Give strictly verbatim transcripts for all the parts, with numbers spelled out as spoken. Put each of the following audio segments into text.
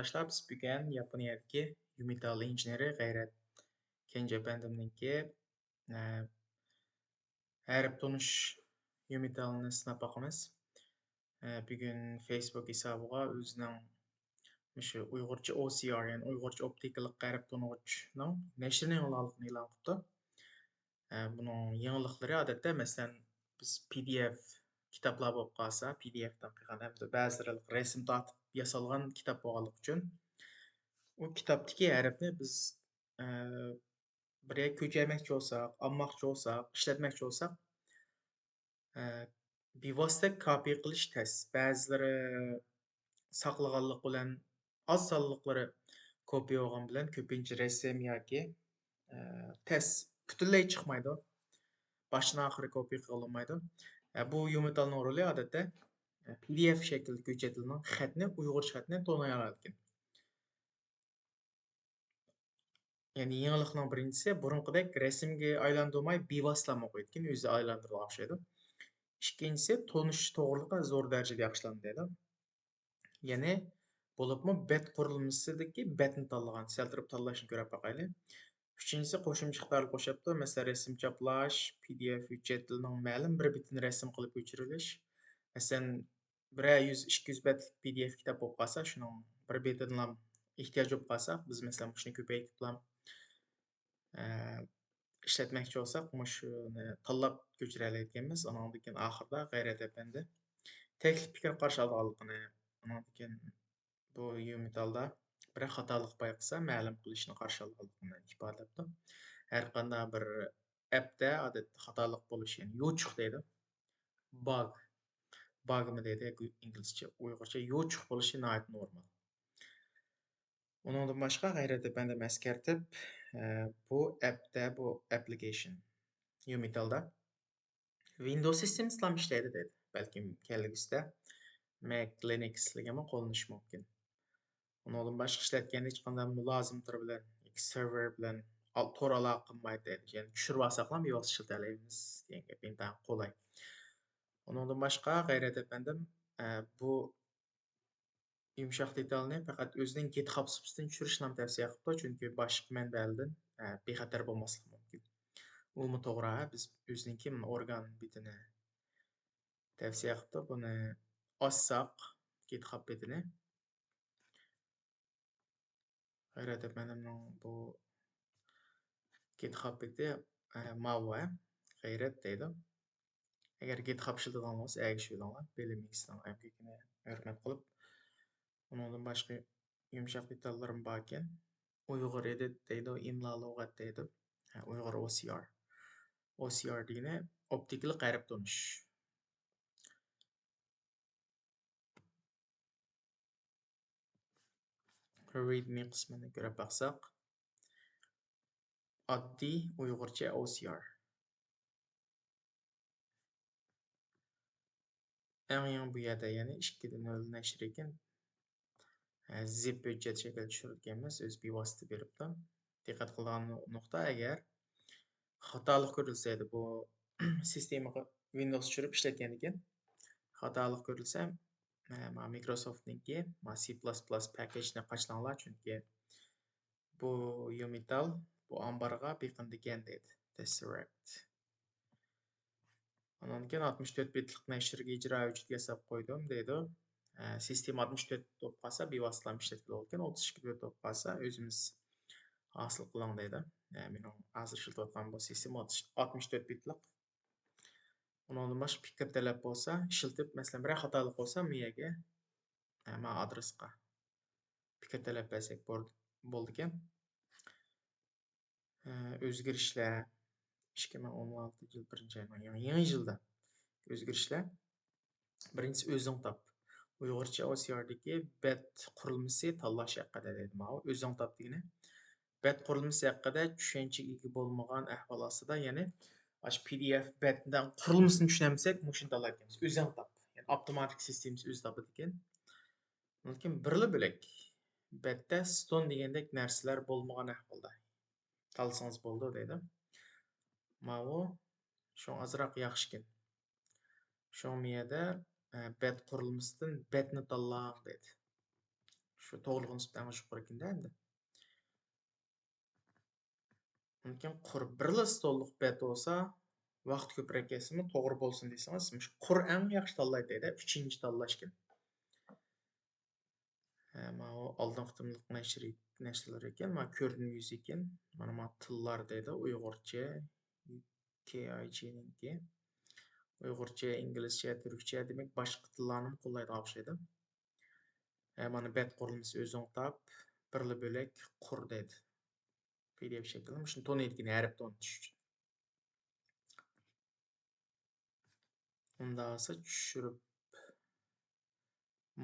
قېرىنداشلار، بىز بۈگۈن ياپونىيەدىكى يۇمىتال ئىنژېنېرى غەيرەت كەنجى ئەپەندىمنىڭكى، ئە، ھەرپ تونۇش يۇمىتالىنى سىناپ باقىمىز. ئە، بۈگۈن فېيسبۇك ھېسابىغا ئۆزىنىڭ مۇشۇ ئۇيغۇرچە ئو سى ئار، يەنى ئۇيغۇرچە ئوپتىكىلىق ھەرپ تونۇغۇچنىڭ نەشرىنى ئېلانلىقىنى ئېلان قىپتۇ. ئە، بۇنىڭ يېڭىلىقلىرى، ئادەتتە، مەسىلەن، بىز پى دى ئېف كىتابلار بولۇپ قالسا، پى دى ئېفتىن قىلغان ھەمدە بەزىلىرى رەسىم تارتىپ ياسالغان كىتاب بولغانلىقى ئۈچۈن، ئۇ كىتابتىكى ھەرپنى بىز، ئە، بىر يەرگە كۆچۈرمەكچى بولساق، ئالماقچى بولساق، ئىشلەتمەكچى بولساق، ئە، بىۋاسىتە كاپىي قىلىش تەس. بەزىلىرى ساقلىغانلىق بىلەن، ئاز سانلىقلىرى كوپىي بولغان بىلەن كۆپىنچە رەسىم ياكى، ئە، تەس، پۈتۈنلەي چىقمايدۇ. باشتىن ئاخىرى كوپىي قىلىنمايدۇ. ئە، بۇ يۇمىتالنىڭ رولى، ئادەتتە، ئە، پى دى ئېف شەكلىدە كۆچۈرۈلگەن خەتنى، ئۇيغۇرچە خەتنى تونۇيالايدىكەن. يەنى يېڭىلىقنىڭ بىرىنچىسى، بۇرۇنقىدەك رەسىمگە ئايلاندۇرماي، بىۋاسىتىلا ئوقۇيدىكەن، ئۆزى ئايلاندۇرۇلغان ئوخشايدۇ. ئىككىنچىسى، تونۇش توغرىلىقى زور دەرىجىدە ياخشىلاندى دەيدۇ. يەنى، بولۇپمۇ بەت قۇرۇلمىسىدىكى بەتنى تاللىغان، سەل تۇرۇپ تاللاشنى كۆرۈپ باقايلى. ئۈچىنچىسى، قوشۇمچە ئىقتىدارلىق قوشۇپتۇ. مەسىلەن، رەسىم چاپلاش، پى دى ئېف ھۆججەتلىرىنىڭ مەلۇم بىر بېتىنى رەسىم قىلىپ كۆچۈرۈۋېلىش. مەسىلەن، بىرەر يۈز، ئىككى يۈز بەتلىك پى دى ئېف كىتاب بولۇپ قالسا، شۇنىڭ بىر بېتىدىنلا ئېھتىياج بولۇپ قالسا، بىز، مەسىلەن، مۇشۇنى كۆپەيتىپلا، ئە، ئىشلەتمەكچى بولساق، مۇشۇنى تاللاپ كۆچۈرەلەيدىكەنمىز. ئانىڭدىن كېيىن ئاخىرىدا غەيرەت ئەپەندى تەكلىپ پىكىر قارشى ئالىدىغانلىقىنى، ئانىڭدىن كېيىن بۇ يۇمىتالدا بىرەر خاتالىق بايقىسا، مەلۇم قىلىشنى قارشى ئالىدىغانلىقىنى ئىپادىلەپتۇ. ھەر قانداق بىر ئەپتە، ئادەتتە، خاتالىق بولۇشى، يەنى يوچۇق دەيدۇ. باگ. باگمۇ دەيدۇ ئىنگلىزچە، ئۇيغۇرچە يوچۇق بولۇشى ناھايىتى نورمال. ئۇنىڭدىن باشقا، غەيرەت ئەپەندىم ئەسكەرتىپ، ئە، بۇ ئەپتە، بۇ ئەپلىكېيشن يۇمىتالدا ۋىندوۋس سىستېمىسىدىلا ئىشلەيدۇ دەيدۇ. بەلكىم كەلگۈسىدە مەك، لىنكسلىرىمۇ قوللىنىشى مۇمكىن. ئۇنىڭدىن باشقا ئىشلەتكەندە ھېچقانداق مۇلازىماتلار بىلەن ياكى سېرۋېر بىلەن ئال-، تور ئالاقە قىلمايدۇ دەيدۇ. يەنى چۈشۈرۈۋالساقلا بىۋاسىتە ئىشلىتەلەيمىز دېگەن گەپ ئىنتايىن قولاي. ئۇنىڭدىن باشقا، غەيرەت ئەپەندىم، ئە، بۇ يۇمشاق دېتالنى پەقەت ئۆزىنىڭ گىتخاب سۇپىسىدىن چۈشۈرۈشنى تەۋسىيە قىپتۇ، چۈنكى باشقا مەنبەلەردىن، ئە، بىخەتەر بولماسلىقى مۇمكىن. ئۇمۇ توغرا، بىز ئۆزىنىڭكى ئورگان بېتىنى تەۋسىيە قىپتۇ. بۇنى ئاچساق، گىتخاب بېتىنى. غەيرەت ئەپەندىمنىڭ بۇ گىتخاب بېتى، ئە، ماۋۇ، ئە، غەيرەت دەيدۇ. ئەگەر گىتخاب ئىشلىتىدىغان بولسا، ئەگىشىۋېلىڭلار. بىلىم ئىكسنىڭ ئەمگىكىنى ھۆرمەت قىلىپ. ئۇنىڭدىن باشقا يۇمشاق دېتاللىرىم باركەن. ئۇيغۇر ئېدىت دەيدۇ، ئىملا لۇغەت دەيدۇ. ھە، ئۇيغۇر ئو سى ئار. ئو سى ئار دېگىنى ئوپتىكىلىق ھەرپ تونۇش. رىدمى قىسمىنى كۆرۈپ باقساق، ئاددىي ئۇيغۇرچە ئو سى ئار. ئەڭ يېڭى بۇ يەردە، يەنى ئىككى نۆل نەشرىكىن، ئە، زىپ ھۆججەت شەكلىدە چۈشۈرۈلگەنمىز، ئۆزى بىۋاسىتە بېرىپتۇ. دىققەت قىلىدىغان نۇقتا، ئەگەر خاتالىق كۆرۈلسە ئىدى، بۇ سىستېمىغا ۋىندوۋس چۈشۈرۈپ ئىشلەتكەندىكىن، خاتالىق كۆرۈلسە، ئە، مانا مىكروسوفتنىڭكى، مانا سى پلەس پلەس پاكاجنى قاچىلاڭلار، چۈنكى بۇ يۇمىتال بۇ ئامبارغا بېقىندىكەن دەيدۇ. Tesseract. ئاندىن كېيىن ئاتمىش تۆت بىتلىق نەشرگە ئىجرا ھۆججىتى ياساپ قويدۇم دەيدۇ. ئە، سىستېما ئاتمىش تۆت بولۇپ قالسا، بىۋاسىتە ئىشلەتكىلى بولىدىكەن، ئوتتۇز ئىككى بىت بولۇپ قالسا، ئۆزىمىز ھاسىل قىلىڭ دەيدۇ. ئە، مېنىڭ ھازىر ئىشلىتىۋاتقان بۇ سىستېما ئاتمىش تۆت بىتلىق. ئۇنىڭدىن باشقا پىكىر تەلەپ بولسا، ئىشلىتىپ، مەسىلەن، بىرەر خاتالىق بولسا، مۇ يەرگە، ئە، مانا ئادرېسقا پىكىر تەلەپ بەرسەك بور-، بولىدىكەن. ئە، ئۆزگىرىشلەر، ئىككى مىڭ ئون ئالتىنچى يىل بىرىنچى ئاينىڭ يېڭى، يېڭى يىلدا ئۆزگىرىشلەر. بىرىنچىسى، ئۆزۈڭ تاپ. ئۇيغۇرچە ئو سى ئار دىكى بەت قۇرۇلمىسى تاللاش ھەققىدە دەيدۇ ماۋۇ. ئۆزۈڭ تاپ دېگىنى، بەت قۇرۇلمىسى ھەققىدە چۈشەنچىگە ئىگە بولمىغان ئەھۋال ئاستىدا، يەنى ئاشۇ پى دى ئېف بەتنىڭ قۇرۇلمىسىنى چۈشىنەلمىسەك، مۇشۇنى تاللايدىكەنمىز. ئۆزۈڭ تاپ. يەنى ئاپتوماتىك سىستېمىسى ئۆزى تاپىدىكەن. لېكىن بىرلا بۆلەك. بەتتە ستون دېگەندەك نەرسىلەر بولمىغان ئەھۋالدا تاللىسىڭىز بولىدۇ دەيدۇ. ماۋۇ شۇڭا ئازراق ياخشىكەن. شۇڭا مۇ يەردە، ئە، بەت قۇرۇلمىسىدىن بەتنى تاللاڭ دەيدۇ. شۇ توغرىلىق نىسبەتەن يۇقىرى ئىكەن-دە ئەمدى. ئۇنىڭدىن كېيىن قۇر بىرلا ستوللۇق بەت بولسا، ۋاقىت كۆپرەك كەتسىمۇ توغرا بولسۇن دېسىڭىز، مۇشۇ قۇر ئەڭ ياخشى تاللايدۇ دەيدۇ، ئۈچىنچى تاللاش ئىكەن. ھە، ماۋۇ ئالدىنقى قېتىملىق نەشر، نەشرلىرى ئىكەن، مانا كۆرۈنمە يۈزى ئىكەن. مانا، مانا تىللار دەيدۇ، ئۇيغۇرچە، كېي ئاي جىنىڭكى. ئۇيغۇرچە، ئىنگلىزچە، تۈركچە، دېمەك، باشقا تىللارنىمۇ قوللايدىغان ئوخشايدۇ. ھە، مانا بەت قۇرۇلمىسى ئۆزۈڭ تاپ، بىرلا بۆلەك قۇر دەيدۇ. پى دى ئېف شەكلىدە مۇشۇنى تونۇيدىكەن، ھەرپ تونۇتۇش ئۈچۈن. ئۇنداق بولسا چۈشۈرۈپ،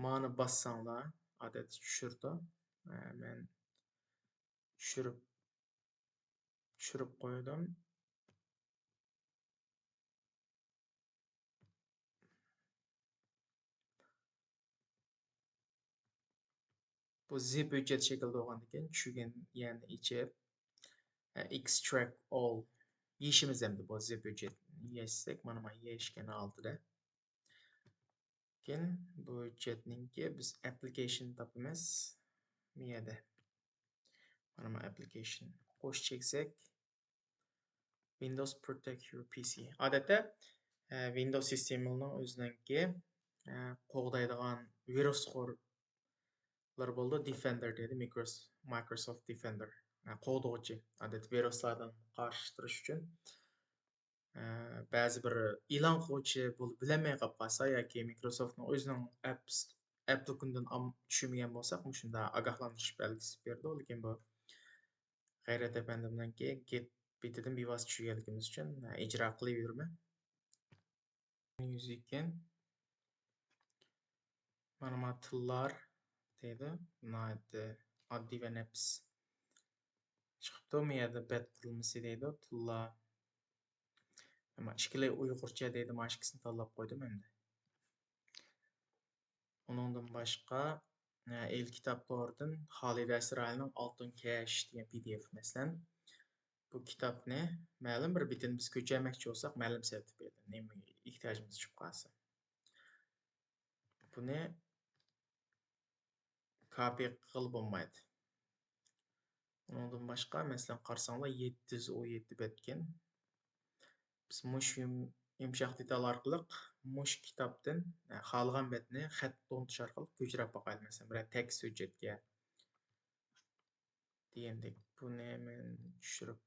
مانا باسساڭلار، ئادەتتە چۈشۈرىدۇ. ھە، مەن چۈشۈرۈپ، چۈشۈرۈپ قويدۇم. بۇ زىپ ھۆججەت شەكلىدە بولغاندىكىن، چۈشۈرگەن يەرنى ئېچىپ، ئە، extract all يېشىمىز ئەمدى بۇ زىپ ھۆججەتنى يەشسەك، مانا، مانا يەشكەن ھالىتىدە. كېيىن بۇ ھۆججەتنىڭكى بىز ئەپلىكېيشن تاپىمىز. مۇ يەردە. مانا، مانا ئەپلىكېيشن. قوش چەكسەك، Windows Protect Your پى سى. ئادەتتە، ئە، ۋىندوۋس سىستېمىنىڭ ئۆزىنىڭكى، ئە، قوغدايدىغان ۋىرۇسخورلىرى بولىدۇ، دېفېندېر دەيدۇ، مىكروس-، مايكروسوفت دېفېندېر. ئە، قوغدىغۇچى. ئادەتتە ۋىرۇسلاردىن قارشى تۇرۇش ئۈچۈن. ئە، بەزى بىر ئېلان قىلغۇچى بولۇپ بىلەلمەي قاپ قالسا ياكى مىكروسوفتنىڭ ئۆزىنىڭ ئەپس-، ئەپ دۇكىنىدىن ئام-، چۈشۈرمىگەن بولساق، مۇشۇنداق ئاگاھلاندۇرۇش بەلگىسى بېرىدۇ. لېكىن بۇ غەيرەت ئەپەندىمنىڭكى گېت بېتىدىن بىۋاسىتە چۈشۈرگەنلىكىمىز ئۈچۈن، ھە، ئىجرا قىلىۋېرىمەن. يۈزى ئىكەن. مانا، مانا تىللار دەيدۇ. ناھايىتى ئاددىي ۋە نەپىس چىقىپتۇ. مۇ يەردە بەت قۇرۇلمىسى دەيدۇ. تىللار. ئەمما ئىككىلى ئۇيغۇرچە دەيدۇ. مانا ئىككىسىنى تاللاپ قويدۇم ئەمدى. ئۇنىڭدىن باشقا، ئە، ئېلكىتاب تورىدىن خالىدە ئىسرائىلنىڭ ئالتۇن كەش دېگەن پى دى ئېف، مەسىلەن. بۇ كىتابنى مەلۇم بىر بېتىنى بىز كۆچۈرمەكچى بولساق، مەلۇم سەۋەبتىن بۇ يەردىن نېمە ئېھتىياجىمىز چۈشۈپ قالسا. بۇنى كاپى قىلغىلى بولمايدۇ. ئۇنىڭدىن باشقا، مەسىلەن، قارىساڭلار، يەتتە يۈز ئون يەتتە بەتكەن. بىز مۇشۇ يۇم-، يۇمشاق دېتال ئارقىلىق مۇشۇ كىتابتىن، ئە، خالىغان بەتنى خەت تونۇتۇش ئارقىلىق كۆچۈرۈپ باقايلى. مەسىلەن، بىرەر تېكىست ھۆججەتكە دېگەندەك. بۇنى مەن چۈشۈرۈپ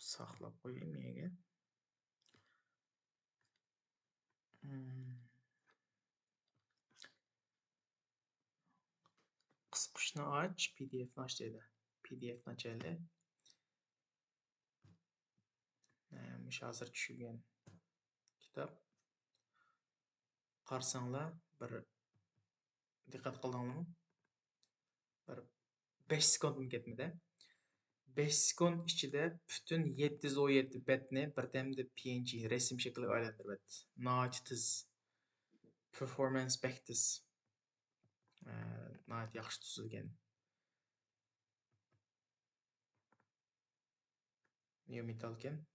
ساقلاپ قوياي مەيگە. قىسقۇچنى ئاچ، پى دى ئېفنى ئاچ دەيدۇ. پى دى ئېفنى ئاچايلى. مۇشۇ ھازىر چۈشۈرگەن كىتاب. قارىساڭلار، بىر دىققەت قىلدىڭلارمۇ؟ بىر بەش سېكۇنتمۇ كەتمىدى. بەش سېكۇنت ئىچىدە پۈتۈن يەتتە يۈز ئون يەتتە بەتنى بىردەمدە پى ئېن جى رەسىم شەكلىگە ئايلاندۇرۇۋەتتى. ناھايىتى تېز. پېرفورمانس بەك تېز. ئە، ناھايىتى ياخشى تۈزۈلگەن. نيو مېتالكەن.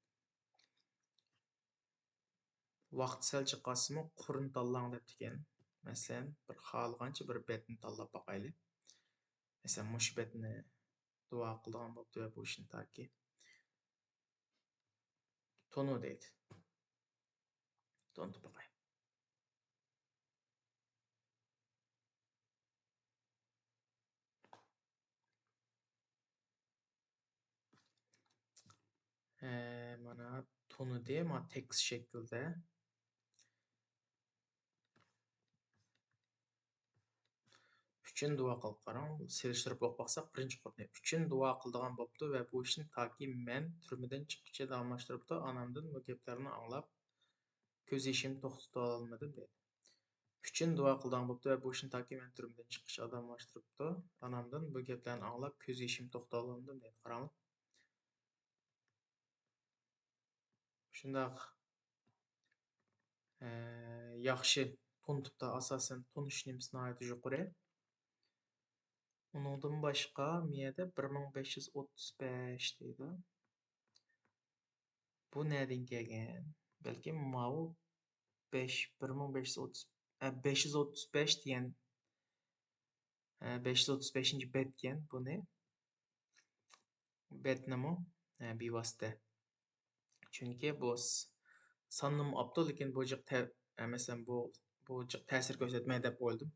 ۋاقىت سەل جىق قالسىمۇ، قۇرنى تاللاڭ دەپتىكەن. مەسىلەن، بىر خالىغانچە بىر بەتنى تاللاپ باقايلى. مەسىلەن، مۇشۇ بەتنى دۇئا قىلىدىغان بوپتۇ ۋە بۇ ئىشنى تاكى تونۇ دەيدۇ. تونۇتۇپ باقاي. ھە، مانا تونۇدى، مانا تېكىست شەكلىدە. ئۈچۈن دۇئا قىلىپ قاراڭ. سېلىشتۇرۇپ ئوقۇپ باقساق، بىرىنچى قۇرنى ئۈچۈن دۇئا قىلىدىغان بوپتۇ ۋە بۇ ئىشنى تاكى مەن تۈرمىدىن چىققۇچە داۋاملاشتۇرۇپتۇ. ئانامدىن بۇ گەپلەرنى ئاڭلاپ، كۆز يېشىمنى توختىتالمىدىم دەيدۇ. ئۈچۈن دۇئا قىلىدىغان بوپتۇ ۋە بۇ ئىشنى تاكى مەن تۈرمىدىن چىققۇچە داۋاملاشتۇرۇپتۇ. ئانامدىن بۇ گەپلەرنى ئاڭلاپ، كۆز يېشىمنى توختىتالمىدىم دەيدۇ. قاراڭلار. شۇنداق، ئە، ياخشى تونۇتۇپتۇ، ئاساسەن تونۇش نېمىسى ناھايىتى يۇقىرى. ئۇنىڭدىن باشقا، مۇ يەردە بىر مىڭ بەش يۈز ئوتتۇز بەش دەيدۇ. بۇ نەدىن كەلگەن؟ بەلكىم ماۋۇ بەش، بىر مىڭ بەش يۈز ئوتتۇز بەش يۈز ئوتتۇز بەش دېگەن، بەش يۈز ئوتتۇز بەشىنچى بەتكەن بۇنى. بەتنىمۇ بىۋاسىتە. چۈنكى بۇ س-، ساننىمۇ ئاپتۇ، لېكىن بۇ جىق تە-، مەسىلەن، بۇ، بۇ جىق تەسىر كۆرسەتمەي دەپ ئويلىدىم.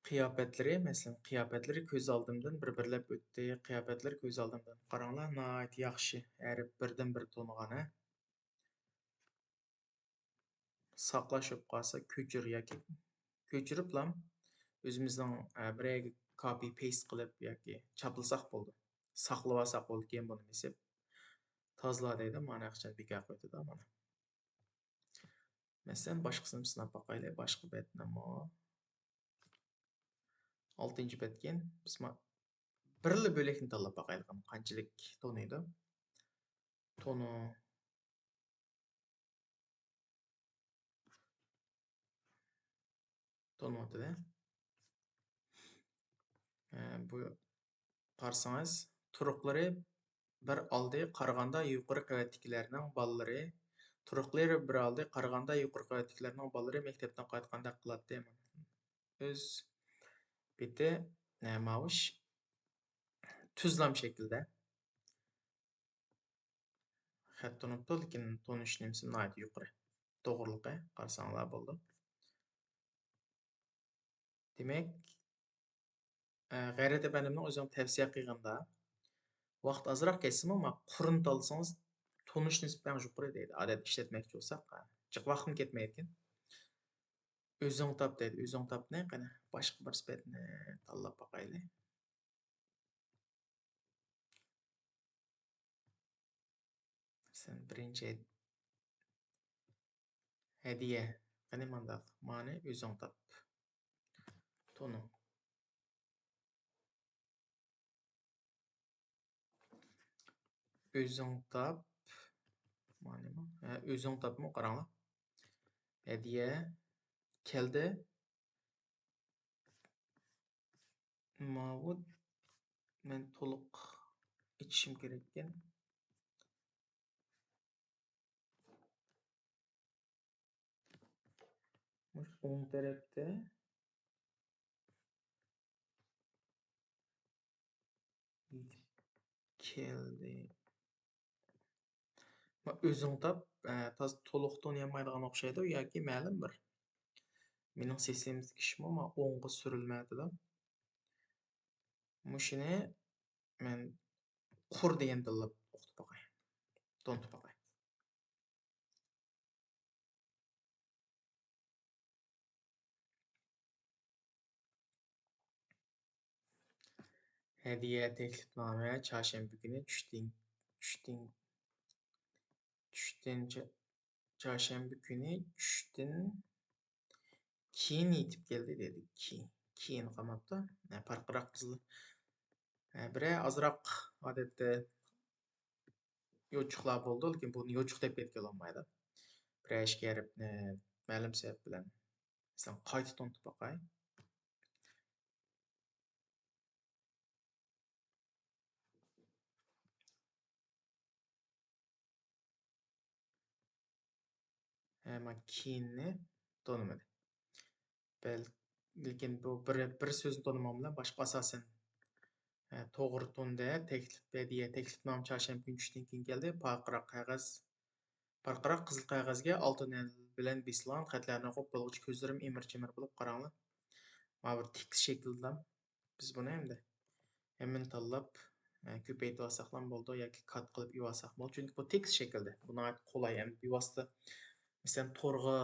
قىياپەتلىرى، مەسىلەن، قىياپەتلىرى كۆز ئالدىمدىن بىر-بىرلەپ ئۆتتى. قىياپەتلىرى كۆز ئالدىمدىن. قاراڭلار، ناھايىتى ياخشى. ھەرپ بىردىن بىر تونۇغان، ھە؟ ساقلاش بولۇپ قالسا، كۆچۈر ياكى كۆچۈرۈپلا ئۆزىمىزنىڭ، ئە، بىر يەرگە كاپى پەيست قىلىپ ياكى چاپلىساق بولىدۇ. ساقلىۋالساق بولىدۇ، كېيىن بۇنى بېسىپ تازىلا دەيدۇ. مانا ئاخشام بىكار قويدۇ-دا مانا. مەسىلەن، باشقىسىنى سىناپ باقايلى. باشقا بەتنىمۇ. ئالتىنچى بەتكەن. بىز ما-، بىرلا بۆلەكنى تاللاپ باقايلى، قانچىلىك تونۇيدۇ. تونۇ-، تونۇۋاتىدۇ. ئە، بۇ قارىسىڭىز، تۇرقلىرى بىر ئالدى قارىغاندا يۇقىرى قەۋەتتىكىلەرنىڭ بالىلىرى، تۇرقلىرى بىر ئالدى قارىغاندا يۇقىرى قەۋەتتىكىلەرنىڭ بالىلىرى مەكتەپتىن قايتقاندەك قىلاتتى. ئۆز بېتى، ئە، ماۋۇش تۈزلام شەكلىدە. خەت تونۇپتۇ، لېكىن تونۇش نېمىسى ناھايىتى يۇقىرى. توغرىلىقى قارىساڭلار بولىدۇ. دېمەك، ئە، غەيرەت ئەپەندىمنىڭ ئۆزىنىڭ تەۋسىيە قىلغىنىدا، ۋاقىت ئازراق كەتسىمۇ، ما قۇرۇن تاللىسىڭىز، تونۇش نىسبىتى يۇقىرى دەيدۇ. ئادەتتە ئىشلەتمەكچى بولساق، جىق ۋاقىتمۇ كەتمەيدىكەن. ئۆزۈڭ تاپ دەيدۇ، ئۆزۈڭ تاپنى، قېنى، باشقا بىر سۈپەتنى تاللاپ باقايلى. سەن بىرىنچى ھەد-، ھەدىيە. قېنى مانداق، مانى ئۆزۈڭ تاپ. تونۇ. ئۆزۈڭ تاپ. مانىمۇ؟ ھە، ئۆزۈڭ تاپمۇ؟ قاراڭلار. ھەدىيە كەلدى. ماۋۇ مەن تولۇق ئېچىشىم كېرەككەن. مۇشۇ ئوڭ تەرەپتە يېتىپ كەلدى. ما ئۆزۈڭ تاپ، ئە، تازا تولۇق تونۇيالمايدىغان ئوخشايدۇ ياكى مەلۇم بىر. مېنىڭ سىستېمىمدىكى ئىشمۇ ما ئوڭغا سۈرۈلمەيۋاتىدۇ. مۇشۇنى مەن قۇر دېگەندىن ئوقۇتۇپ باقاي. تونۇتۇپ باقاي. ھەدىيە تەكلىپنامە چارشەنبە كۈنى چۈشتىن، چۈشتىن، چۈشتىن چا-، چارشەنبە كۈنى چۈشتىن كېيىن يېتىپ كەلدى دېدى. كېيىن، كېيىن قالماپتۇ. ھە، پارقىراق قىزىل. ھە، بىرەر ئازراق ئادەتتە يوچۇقلار بولىدۇ، لېكىن بۇنى يوچۇق دەپ كەتكىلى بولمايدۇ. بىرەر ئىككى ھەرپنى مەلۇم سەۋەب بىلەن، مەسىلەن، قايتا تونۇتۇپ باقاي. ھە، مانا كېيىننى تونۇمىدى. بەل-، لېكىن بۇ بىر، بىر سۆزنى تونۇمىغان بىلەن باشقا ئاساسەن، ھە، توغرا توندا تەكلىپ، ھەدىيە، تەكلىپنامە چارشەنبە كۈنى چۈشتىن كېيىن كەلدى. پارقىراق قەغەز، پارقىراق قىزىل قەغەزگە ئالتۇن ئەل بىلەن بېسىلغان خەتلەرنى ئوقۇپ بولغۇچە كۆزلىرىم ئىمىر-چىمىر بولۇپ قاراڭلار. مانا بىر تېكىست شەكلىدىلا. بىز بۇنى ئەمدى ھەممىنى تاللاپ، ئە، كۆپەيتىۋالساقلا بولىدۇ ياكى كات قىلىپ ئېلىۋالساق بولىدۇ. چۈنكى بۇ تېكىست شەكلىدە. بۇ ناھايىتى قولاي ھەم بىۋاسىتە. مەسىلەن، تورغا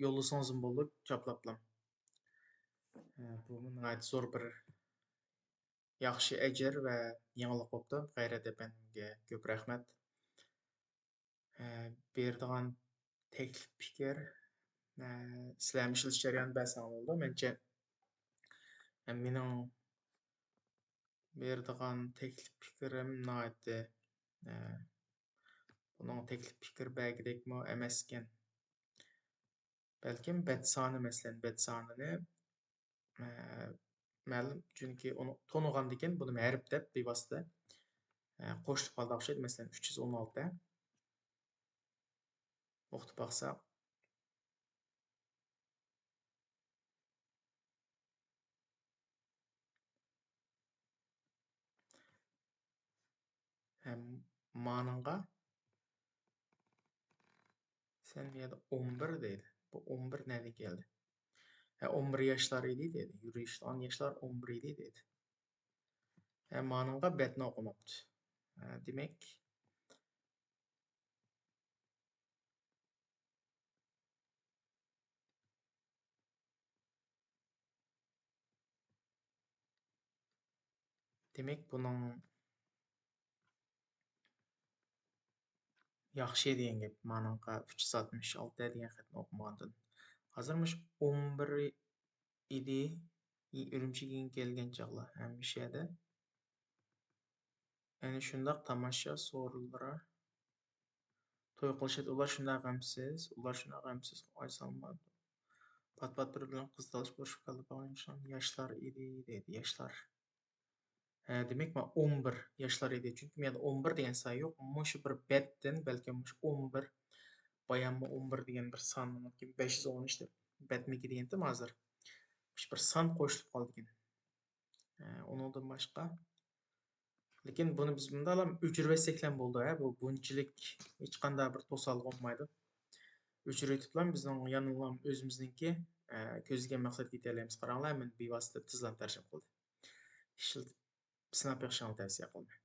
يوللىسىڭىزمۇ بولىدۇ، چاپلاپلا. ئە، بۇمۇ ناھايىتى زور بىر ياخشى ئەجىر ۋە يېڭىلىق بوپتۇ. غەيرەت ئەپەندىمگە كۆپ رەھمەت. ئە، بېرىدىغان تەكلىپ پىكىر، ئە، سىلەرمۇ ئىشلىتىش جەريانىدا بەرسەڭلار بولىدۇ. مەنچە، ئە، مېنىڭ بېرىدىغان تەكلىپ پىكرىم ناھايىتى، ئە، بۇنىڭ تەكلىپ پىكىر بەرگۈدەكمۇ ئەمەسكەن. بەلكىم بەت سانى، مەسىلەن، بەت سانىنى، ئە، مەلۇم، چۈنكى ئۇنى تونۇغاندىكىن بۇنى ھەرپ دەپ بىۋاسىتە، ئە، قوشۇلۇپ قالدى ئوخشايدۇ. مەسىلەن، ئۈچ يۈز ئون ئالتە. ئوقۇتۇپ باقساق، مانىڭغا سەن بۇ يەردە ئون بىر دەيدۇ. بۇ ئون بىر نەدىن كەلدى؟ ھە، ئون بىر ياشلار ئىدى دەيدۇ. يۈرۈشلەن ياشلار ئون بىر ئىدى دەيدۇ. ھە، مانىڭغا بەتنى ئوقۇماپتۇ. ھە، دېمەك، دېمەك، بۇنىڭ ياخشى دېگەن گەپ. مانىڭغا ئۈچ يۈز ئاتمىش ئالتە دېگەن خەتنى ئوقۇمىغاندىن. ھازىر مۇشۇ ئون بىر ئىدى، ئۈرۈمچىگە كەلگەن چاغلار ھەمىشە دە. ئەنە شۇنداق تاماشا سورۇنلىرى توي قىلىشىدۇ. ئۇلار شۇنداق غەمسىز، ئۇلار شۇنداق غەمسىز. ئايسالما پات-پات بىر بىلەن قىز تالىشىپ ئۇرۇشۇپ كەلدى. ياشلار ئىدى دەيدۇ، ياشلار. ھە، دېمەك، مانا ئون بىر ياشلار ئىدى. چۈنكى مەن ئون بىر دېگەن سان يوق. مۇشۇ بىر بەتتىن بەلكىم مۇشۇ ئون بىر، بايانمۇ ئون بىر دېگەن بىر سان، بەش يۈز ئون ئۈچ دەپ بەتمىكى دېگەنتىم ھازىر. مۇشۇ بىر سان قوشۇلۇپ قالىدىكەن. ئە، ئۇنىڭدىن باشقا. لېكىن بۇنى بىز مۇنداقلا ئۆچۈرۈۋەتسەكلا بولىدۇ، ھە، بۇ بۇنچىلىك ھېچقانداق بىر توسالغۇ بولمايدۇ. ئۆچۈرۈۋېتىپلا بىزنىڭ يەنىلا ئۆزىمىزنىڭكى، ئە، كۆزلىگەن مەقسەتكە يېتەلەيمىز. قاراڭلار، مەن بىۋاسىتە تېزلا تەرجىمە قىلدىم. ئىشلىتىپ سىناپ بېقىشىڭلارنى تەۋسىيە قىلىمەن.